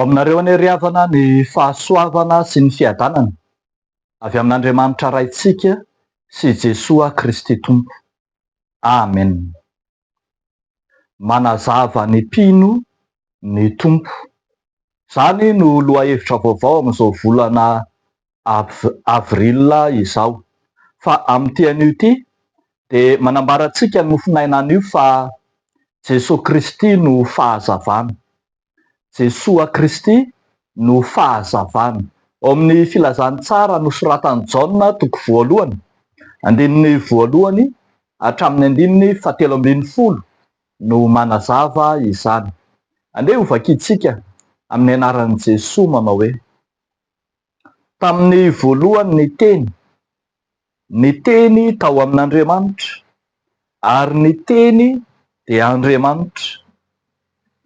Ho aminareo anie ry havana ny fahasoavana sy ny fiadanana avy amin'Andriamanitra Raintsika sy Jesoa Kristy Tompo. Amen. Manazava ny mpino ny Tompo. Izany no lohahevitra vaovao amin'izao volana avril izao. Fa amin'ity anio ity dia manambara antsika ny mofonaina anio fa Jesoa Kristy no fahazavana. Jesoa Kristy no fahazavana. Ao amin'ny Filazantsara nosoratan'i Jaona toko voalohany, andininy voalohany hatramin'ny andininy fahatelo ambinifolo no manazava izany. Andeha hovakintsika amin'ny anaran'i Jesoa manao hoe, Tamin'ny voalohany ny Teny, ny Teny tao amin'Andriamanitra, ary ny Teny dia Andriamanitra.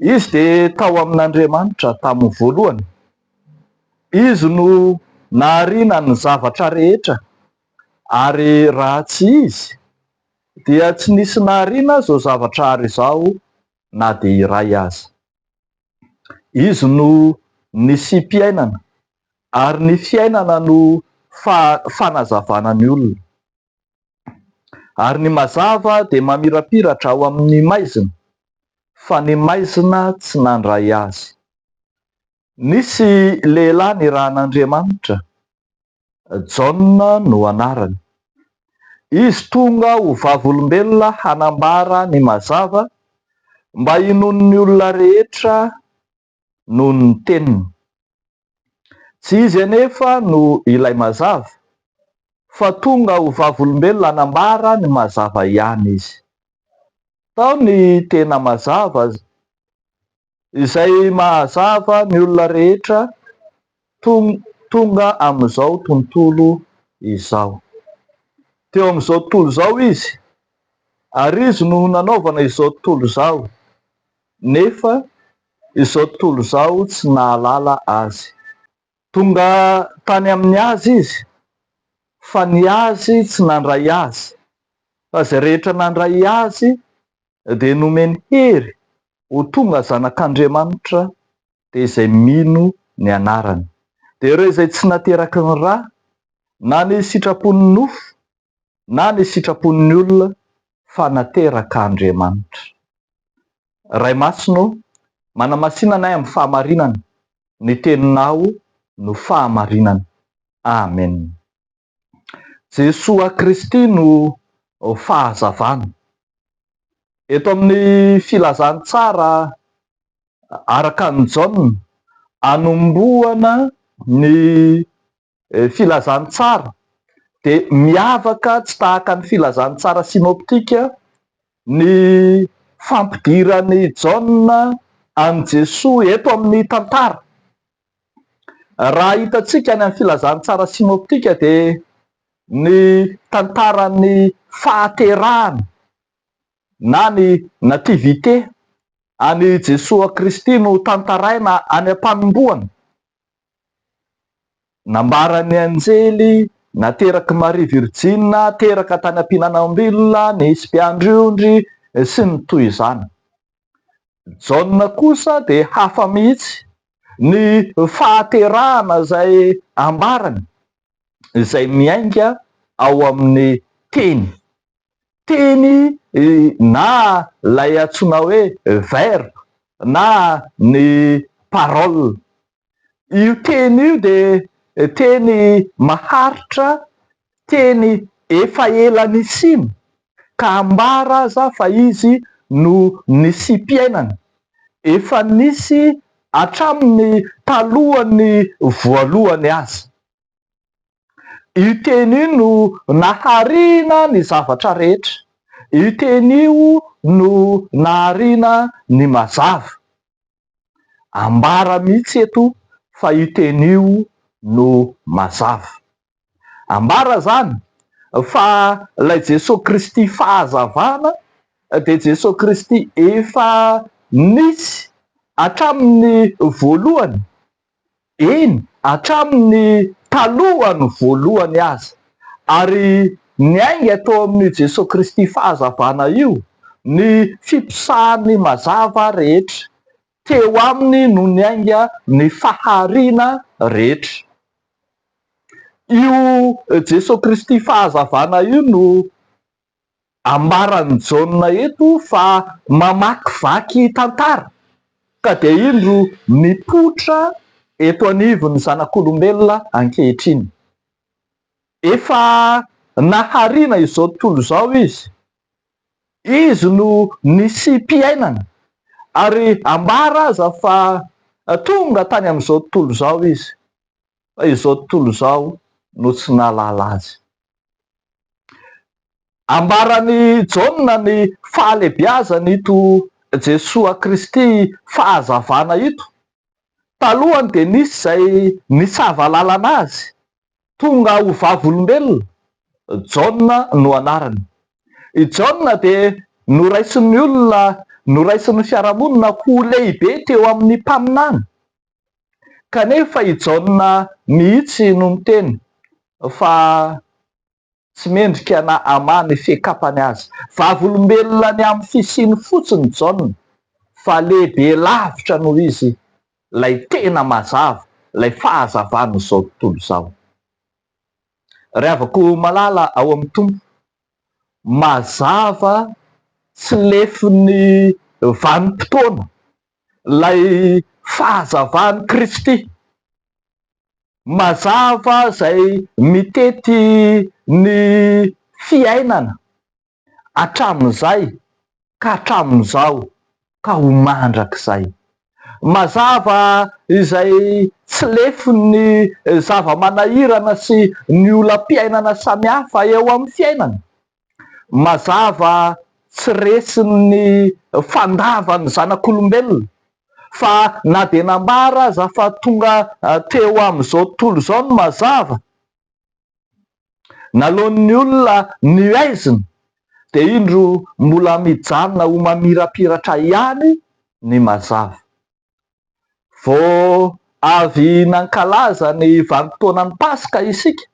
Izy dia tao amin'Andriamanitra tamin'ny voalohany. Izy no nahariana ny zavatra rehetra, ary raha tsy Izy, dia tsy nisy nahariana izao zavatra ary izao na dia iray aza. Izy no nisiam-piainana, ary ny fiainana no fanazavana ny olona. Ary ny mazava dia mamirapiratra ao amin'ny maizina, fa ny maizina tsy nandray azy. Nisy lehilahy nirahan'Andriamanitra, Jaona no anarany. Izy tonga ho vavolombelona hanambara ny mazava mba hinoan'ny olona rehetra noho ny teniny. Tsy izy anefa no ilay mazava, fa tonga ho vavolombelona hanambara ny mazava ihany izy. Tao ny tena mazava izay mahazava ny olona rehetra tonga amin'izao tontolo izao. Teo amin'izao tontolo izao izy, ary izy no nanaovana izao tontolo izao, nefa izao tontolo izao tsy nahalala azy. Tonga tany amin'ny azy izy, fa ny azy tsy nandray azy, fa izay rehetra nandray azy dia nomeny hery ho tonga zanak'Andriamanitra, dia izay mino ny anarany. Dia ireo izay tsy nateraky ny ra, na ny sitrapon'ny nofo, na ny sitrapon'ny olona, fa naterak'Andriamanitra. Ray Masina ô, manamasina anay amin'ny fahamarinana, ny Teninao no fahamarinana. Amen. Jesoa Kristy no fahazavana. Eto amin'ny filazantsara araka an'i Jaona, anombohana ny filazantsara dia miavaka tsy tahaka ny filazantsara synoptika ny fampidiran'i Jaona an'i Jesoa eto amin'ny tantara. Raha hitantsika any amin'ny filazantsara synoptika dia ny tantaran'ny fahaterahana na ny nativité an'i Jesoa Kristy no tantaraina any am-panombohana. Nambaran'ny anjely naterak'i Maria Virjina, teraka tany am-pihinanam-bilona, nisy mpiandry ondry, sy ny toy izany. Jaona kosa dia hafa mihitsy ny fahaterahana izay ambarany, izay miainga ao amin'ny Teny. Teny na ilay antsoina hoe verbe na ny parole. Io teny io dia teny maharitra, teny efa ela nisiana ka ambara aza fa izy no nisiam-piainana, efa nisy hatramin'ny talohan'ny voalohany aza. Io teny io no nahariana ny zavatra rehetra. Io teny io no nahariana ny mazava. Ambara mihitsy eto fa io teny io no mazava. Ambara izany fa ilay Jesoa Kristy fahazavana dia Jesoa Kristy efa nisy hatramin'ny voalohany Eny, hatramin'ny talohan'ny voalohany aza. Ary niainga tao amin'io Jesoa Kristy fahazavana io ny fiposahan'ny mazava rehetra. Teo aminy no niainga ny fahariana rehetra. Io Jesoa Kristy fahazavana io no ambaran'i Jaona eto fa mamakivaky tantara ka dia indro mipoitra eto anivon'ny zanak'olombelona ankehitriny. Efa nahariana izao tontolo izao izy. Izy no nisiam-piainana ary ambara aza fa tonga tany amin'izao tontolo izao izy fa izao tontolo izao no tsy nahalala azy. Ambaran'i Jaona ny fahalebiazan'ito Jesoa Kristy fahazavana ito. Talohany dia nisy izay nisava lalana azy, tonga ho vavolombelona, Jaona no anarany. I Jaona dia noraisin'ny olona, noraisin'ny fiarahamonina ho lehibe teo amin'ny mpaminany. Kanefa i Jaona mihitsy no niteny fa tsy mendrika na hamaha ny fiekapany aza. Vavolombelona ny amin'ny fisiany fotsiny Jaona fa lehibe lavitra noho izy ilay tena mazava, ilay fahazavan'izao tontolo izao. Ry havako malala ao amin'ny Tompo, mazava tsy lefin'ny vanim-potoana ilay fahazavan'i Kristy. Mazava izay mitety ny fiainana hatramin'izay ka hatramin'izao ka ho mandrakizay. Mazava izay tsy lefin'ny zava-manahirana sy ny olam-piainana samihafa eo amin'ny fiainana. Mazava tsy resin'ny fandavan'ny zanak'olombelona fa na dia nambara aza fa tonga teo amin'izao tontolo izao ny mazava, naloan'ny olona ny haizina dia indro mbola mijanona ho mamirapiratra ihany ny mazava. Vao avy nankalaza ny vanim-potoanan'ny Paska isika,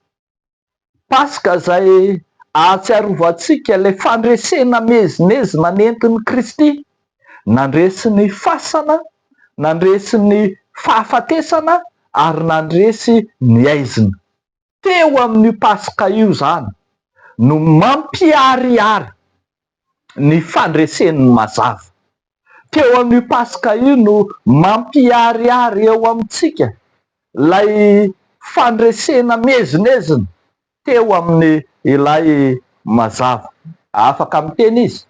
Paska izay ahatsiarovantsika ilay fandresena miezinezina nentin'i Kristy, nandresy ny fasana, nandresy ny fahafatesana ary nandresy ny haizina. Teo amin'io Paska io izany no mampiharihary ny fandresen'ny mazava. Teo amin'io Paska io no mampiharihary eo amintsika ilay fandresena miezinezina teo amin'ny ilay mazava. Afaka miteny izy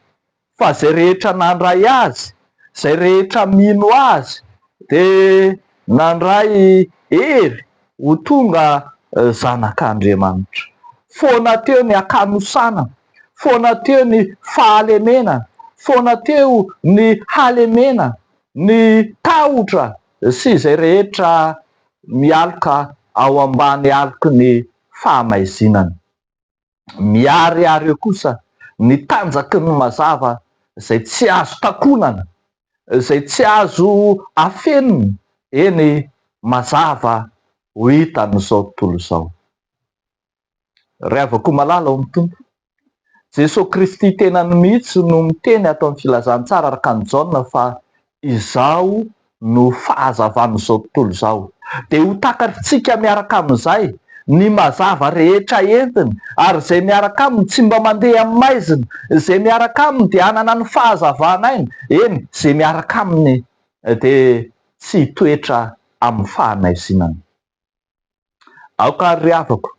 fa izay rehetra nandray Azy, izay rehetra mino Azy dia nandray hery ho tonga zanak'Andriamanitra. Foana teo ny hakanosana, foana teo ny fahalemena, foana teo ny halemena, ny tahotra sy izay rehetra mialoka ao ambany aloky ny fahamaizinana. Miharihary eo kosa ny tanjaky ny mazava izay tsy azo takonana, izay tsy azo afenina, eny mazava ho hitan'izao tontolo izao. Ry havako malala ao amin'ny Tompo, Jesoa Kristy tenany mihitsy no miteny ato amin'ny Filazantsara araka an'i Jaona fa Izaho no fahazavan'izao tontolo izao. Dia ho takatritsika miaraka amin'izay ny mazava rehetra entiny, ary izay miaraka aminy tsy mba mandeha amin'ny maizina, izay miaraka aminy dia hanana ny fahazavan'aina, eny, izay miaraka aminy dia tsy hitoetra amin'ny fahamaizinana. Aoka ary ry havako,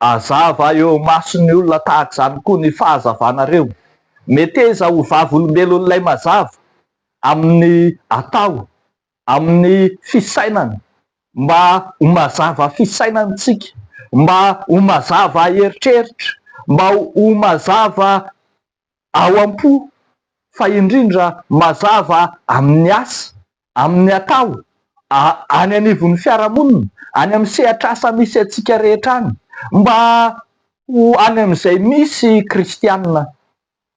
hazava eo imason'ny olona tahaka izany koa ny fahazavanareo. Meteza ho vavolombelon'ilay mazava amin'ny atao, amin'ny fisainana, mba ho mazava fisainana isika, mba ho mazava eritreritra, mba ho mazava ao am-po, fa indrindra mazava amin'ny asa, amin'ny atao, any anivon'ny fiarahamonina, any amin'ny sehatr'asa misy antsika rehetra any, mba ho any amin'izay misy kristiana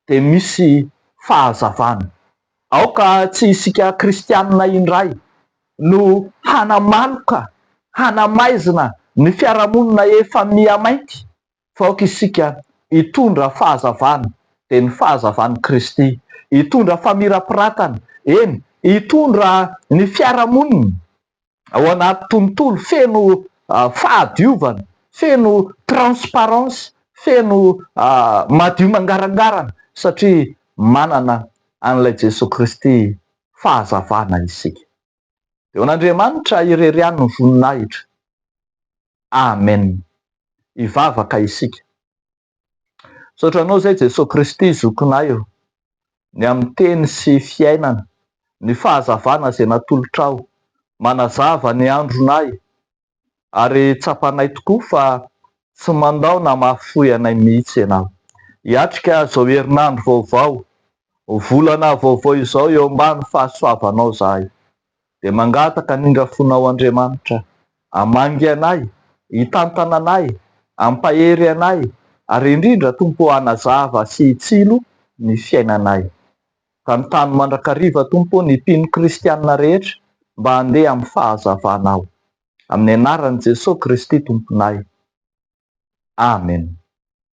dia misy fahazavana. Aoka tsy isika kristiana indray no hanamaloka, hanamaizina ny fiarahamonina efa miha-mainty Fa aoka isika hitondra fahazavana, dia ny fahazavan'i Kristy, hitondra famirapiratana, eny, hitondra ny fiarahamonina ao anaty tontolo feno fahadiovana, feno transparence, feno madio mangarangarana satria manana an'ilay Jesoa Kristy fahazavana isika. Dia ho an'Andriamanitra irery ihany ny voninahitra. Amen. Hivavaka isika. Misaotra Anao izay Jesoa Kristy zokinay o, ny amin'ny teny sy fiainana, ny fahazavana izay natolotrao, manazava ny andronay, ary tsapanay tokoa fa tsy mandao na mahafoy anay mihitsy Ianao. Hiatrika izao herinandro vaovao, volana vaovao izao eo ambany fahasoavanao izahay. Dia mangataka ny indrafonao Andriamanitra hamangy anay, hitantana anay, hampahery anay ary indrindra Tompo ô hanazava sy hitsilo ny fiainanay. Tantano mandrakariva Tompo ô ny mpino kristianina rehetra mba handeha amin'ny fahazavanao. Amin'ny anaran'i Jesoa Kristy Tomponay. Amen.